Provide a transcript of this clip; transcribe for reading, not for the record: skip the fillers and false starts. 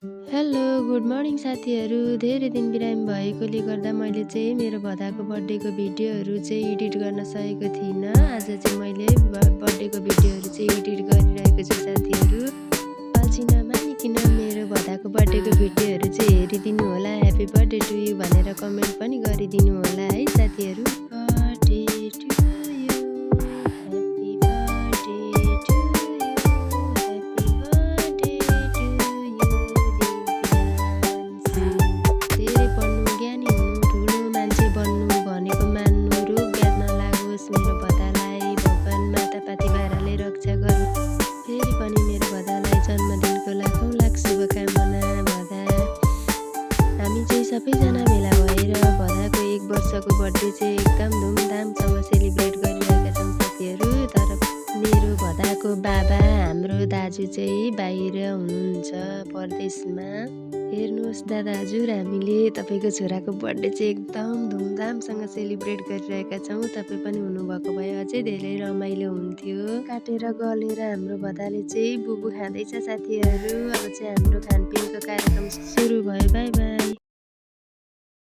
Hello, good morning साथीहरू। धेरै दिन बिरामी भएकोले गर्दा मैले चाहिँ मेरो भदाको बर्थडेको भिडियोहरू चाहिँ एडिट गर्न सकेको थिइनँ। आज चाहिँ मैले बर्थडेको भिडियोहरू चाहिँ एडिट गरिरहेको छु साथीहरू। अल्छी नमानिकन मेरो भदाको बर्थडेको भिडियोहरू चाहिँ हेरिदिनु होला। ह्याप्पी बर्थडे टु यु भनेर कमेन्ट पनि गरिदिनु होला है साथीहरू। Birthday to you, happy birthday to you, happy birthday to you Divyansh. धेरै पढ्नु, ज्ञानी हुनु, ठुलो मान्छे बन्नु, भनेको मान्नु, रोग व्याध नलागोस् मेरो भदालाई भगवान् मातापाती बाह्रले रक्षा गरून्। फेरि पनि मेरो भदालाई जन्मदिनको लाखौँ लाख शुभकामना। भदा हामी चाहिँ सबैजना भेला भएर भदाको 1 वर्षको बर्थडे चाहिँ एकदम धुमधामसँग सेलिब्रेट गरिरहेका छौँ साथीहरू। तर मेरो भदाको बाबा हाम्रो दाजु चाहिँ बाहिर हुनुहुन्छ परदेशमा। हेर्नुहोस् दादा हजुर, हामीले तपाईँको छोराको बर्थडे चाहिँ एकदम धुमधामसँग सेलिब्रेट गरिरहेका छौँ। तपाईँ पनि हुनुभएको भए अझै धेरै रमाइलो हुन्थ्यो। काटेर गलेर हाम्रो भदाले चाहिँ बुबु खाँदैछ साथीहरू। अब चाहिँ हाम्रो खानपिनको कार्यक्रम सुरु भयो। By by.